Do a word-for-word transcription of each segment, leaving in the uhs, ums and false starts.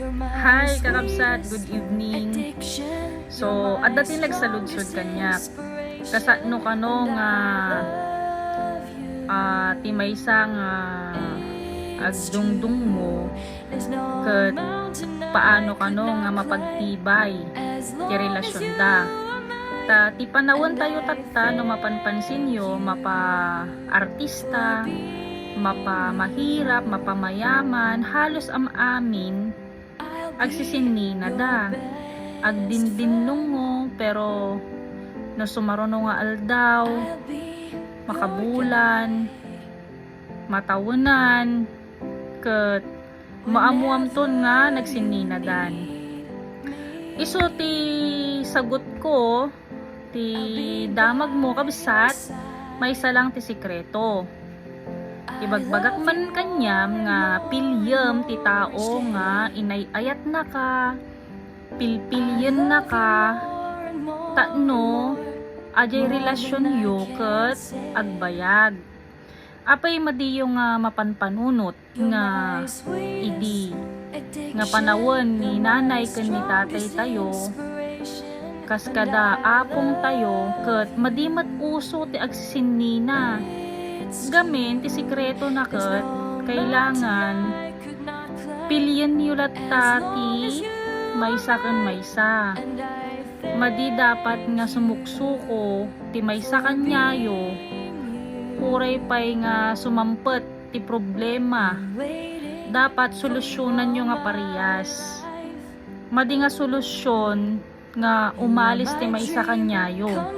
Hi, kakabsat. Good evening. So, adda ti nagsaludsod kaniak. Kasano kano nga, ah, ti maysa nga agdungdungmo ket paano kano nga mapagtibay ti relasionda? Ta ti panawentayo tatta, no mapanpansinyo, mapa-artista, mapa-mahirap, mapa-mayaman, halos am-amin agsisinnina da. Agdindinnungo, pero no sumaruno nga aldaw, makabulan, matawenan, ket maammoamton nga nagsinninadan. Isu ti sagutko, ti damagmo, kabsat, maysa lang ti sekreto. Ibagbagak man kaniam nga piliem ti tao nga inay-ayatnaka, pilpiliennaka, tapno adiay relasionyo ket agbayag. Apay madiyo nga mapanpanunot nga idi nga panawen ni nanay ken ni tataytayo, kas kada apongtayo, ket madi met uso ti agsisinnina. Gamin ti sekretona ket kailangan pilienyo latta ti maysa ken maysa. Madi dapat nga sumuksuko ti maysa kaniayo, uray pay nga sumampet ti problema. Dapat solusyonanyo nga parehas. Madi nga solusyon nga umalis ti maysa kaniayo.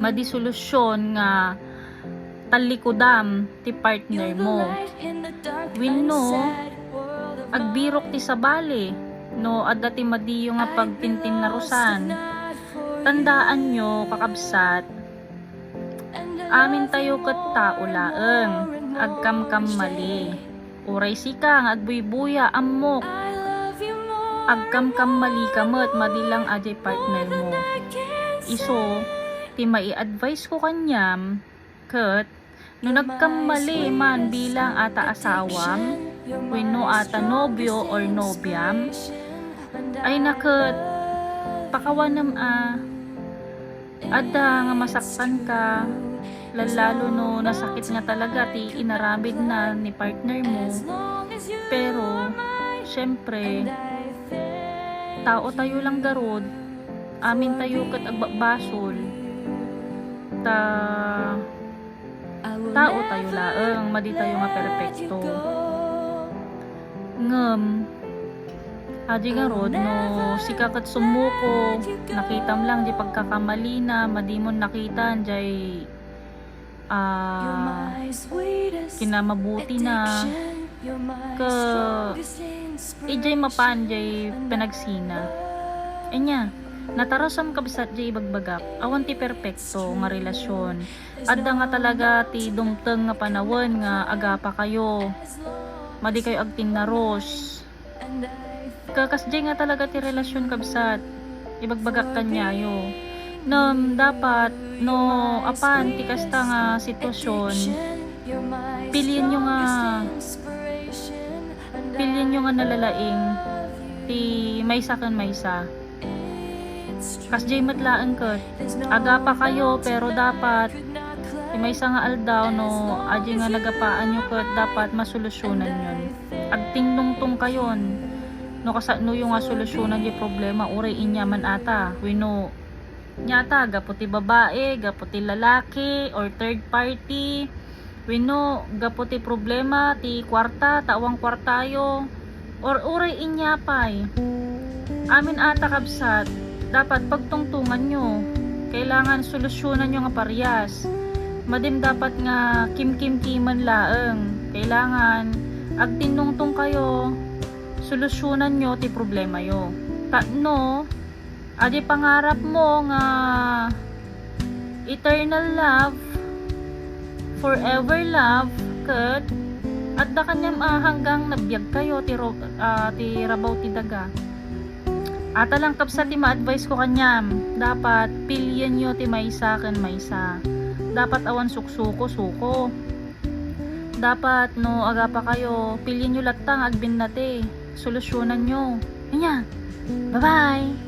Madi solusyon nga tallikudam ti partner mo. Wenno, agbirok ti sabali no adda ti madiyo nga pagtintinnarusan. Tandaanyo, kakabsat, amintayo ket tao laeng, agkamkammali. Uray sika nga agbuybuya, ammok. Agkamkammalika met, madi lang adiay partner mo. Isu, ti mai-advise ko kaniam, ket no nagkammali man bilang ata asawam, wenno ata nobio or nobiam, ay naket, pakawanem a, adda nga masaktanka, lalo no nasakit nga talaga ti inaramidna ni partner mo. Pero, syempre, tao tayo lang garud, amintayo ket agbabasol. Ta, tao tayo laeng, madi tayo nga perpekto. Ngem, adi ngarud, no sika ket sumuko, nakitam lang di pagkakamalina, madimon nakita jay, ah, kinamabutina, ket ijay mapan jay panagsina. Ania, natarasam kabsat jay ibagbagak, awan ti perpekto nga relasyon. Adda nga talaga ti dumteng nga panawen nga agapakayo. Madi kayo agtinnarus. Ka-, kasdiay nga talaga ti relasyon, kabsat. Ibagbagak kaniayo. Ngem dapat, no apan ti kasta nga sitwasyon, pilienyo nga, pilienyo nga nalalaing ti maysa ken maysa. Kasdiay met laeng ket, agapakayo, pero dapat ti maysa nga aldaw no adi nga nagapaanyo ket dapat masolusyonan yon. Agtinnungtong kayon no kasanoyo nga solusyonan di problema, uray inya man ata, wenno inya ata gapu ti babae, gapu ti lalaki, or third party, wenno gapu ti problema ti kuarta, ta awan kuartayo, or uray inya pay. Amin ata, kabsat, dapat pagtungtunganyo. Kailangan solusyonanyo nga parehas. Madim dapat nga kimkimkiman laeng. Kailangan agtinnungtong kayo, solusyonanyo ti problemayo. Tapno adi pangarapmo nga eternal love, forever love, ket adda kaniam a hanggang nabiag kayo ti ro-, ah, ti rabaw ti daga. Ata lang, kabsat, ti ma-advise ko kaniam, dapat pilienyo ti maysa ken maysa. Dapat awan suksuko-suko. Dapat no agapa kayo, pilienyo latta nga agbinnati. Solusyonanyo. Ania? Bye-bye!